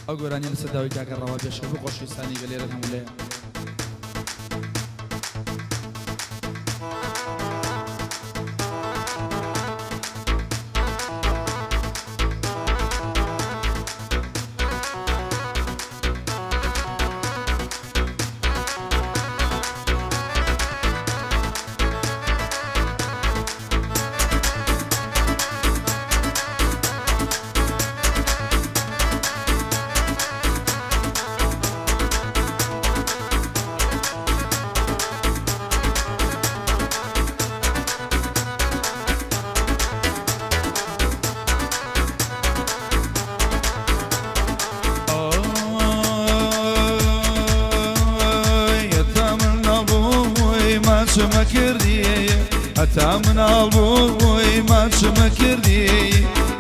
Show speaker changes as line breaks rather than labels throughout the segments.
ئەو گۆرانیە لەسەر داوای کاکە ڕەوا بێشکە بۆ خۆشەویستانی گەل لێرەن هەموو لایەک.
هەتا مناڵ بووی ماچمە کردی، هەتا مناڵ بووی ماچمە کردی،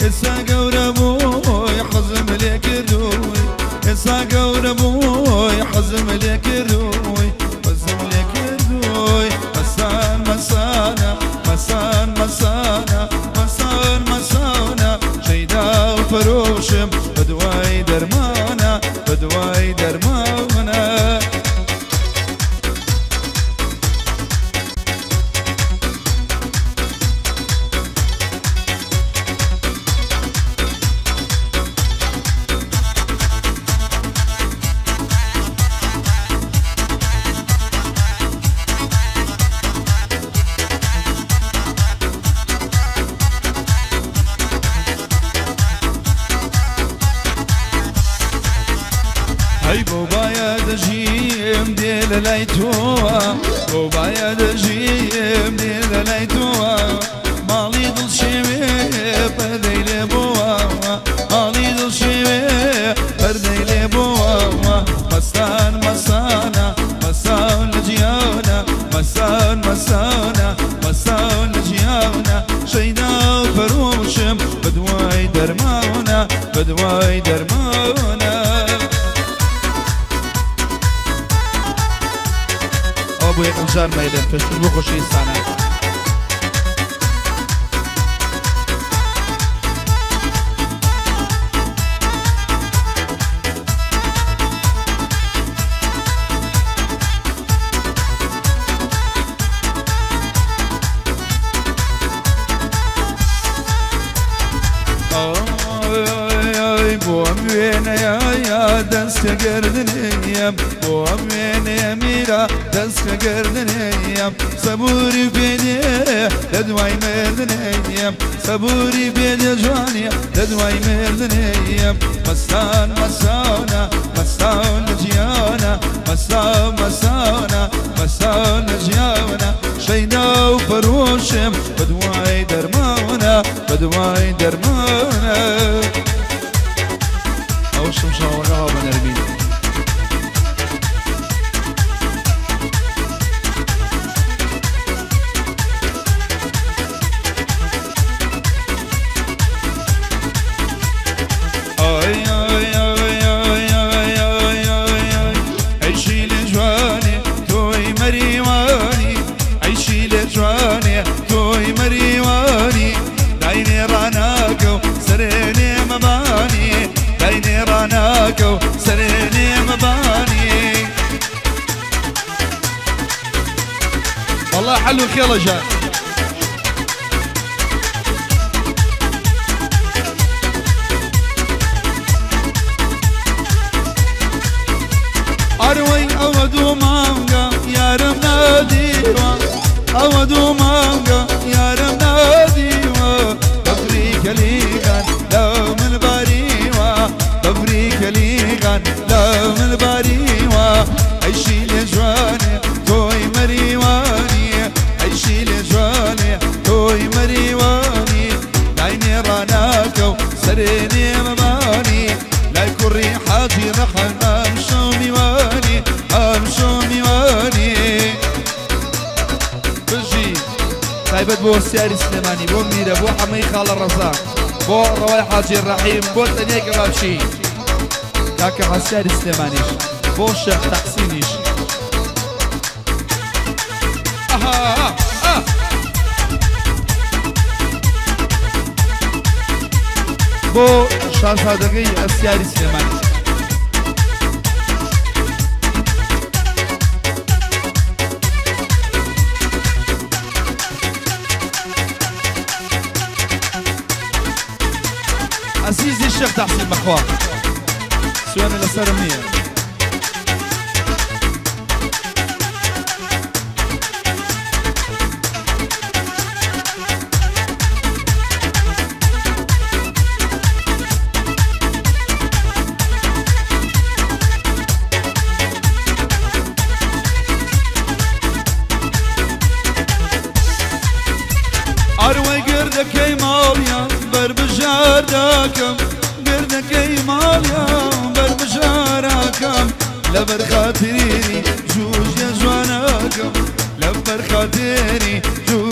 ئێستا گەورە بووی حەزم لێ کردووی، ئێستا گەورە بووی حەزم لێ کردووی، حەزم لێ کردووی. مەسان مەسانە مەسان مەسانە مەسان مەسانە، شەیدا و پەرۆشم بەدوای دەرمانە، بەدوای دەرمانە. هەی بۆ بایە دەژیم دێ لە لای تۆوە، بۆ بایە دەژیم دێ لە لای تۆوە، ماڵی دڵ شێوێ پەردەی لێ بۆوە، ماڵی دڵ شێوێ پەردەی لێ بۆوە. مەستان مەسانە مەسان لە جیانە، مەسان مەسانە مەسان لە جیانە، شەیدا و پەرۆشم بەدوای دەرمانە، بەدوای دەرمانە.
ئەوە بۆ یەکەم جار مەیلم پێشکەش بۆ خۆشەویستانە.
ئای بۆ ئەم وێنەیە دەستکە گردنیم، بۆ ئەم وێنەیە میرە دەستکە گردنیم، سەبوری پێدێ لە دوای مردنیم، سەبوری پێدێ جوانیە لە دوای مردنیم. مەستان مەسانە مەستان لە جیانە، مەستان مەسانە مەستان لە جیانە، شەیدا و پەرۆشم بەدوای دەرمانە، بەدوای دەرمانە.
ئەو شمشاڵەکە هاو بە نەرمی.
ئای ئای ئای ئای ئای ئای ئای ئای، عیشی لە جوانێ تۆی مەریوانی، عیشی لە جوانێ تۆی مەریوانی، داینێ ڕاناکە و سەرێنێ مەبانی، داینێ ڕاناکە و سەرێنێ مەبانی.
والله حلو خێڵە ژان.
ئەروەی ئەوە دوو مانگە یارم نادیوە، ئەوە دوو مانگە یارم نادیوە، بەفری کەلیگان لە من باریوە، بەفری کەلیگان لە من باریوە، ئەیشی لێ جوانێ تۆی مەریوانی، ئەیشی لێ جوانێ تۆی مەریوانی، لاینێ ڕاناکە و سەرێنێ مەمانی، لای کوڕی حاجی ڕەحم ئەمشەو میوانی، ئەمشەو میوانی.
بژی تایبەت بۆ سیاری سلێمانی، بۆ میرە، بۆ حەمەی خاڵە ڕەزا، بۆ ڕەوای حاجی ڕەحیم، بۆ تەنیای کەبابچی کاکە حەسیاری سلێمانیش، بۆ شێخ تەحسینیش. ئەها ئا. بۆ شازادەکەی ئەسیاری سلێمانی. عەزیزی شێخ تەحسین بەخوا سوێنە لەسەرم نییە.
ئەروەی گردەکەی ماڵیان بەربژار داکەم گردەکەی ماڵیان بەربژاراکەم لەبەر خاتری جوژە جوانەکەم لەبەر خاتری جوژە.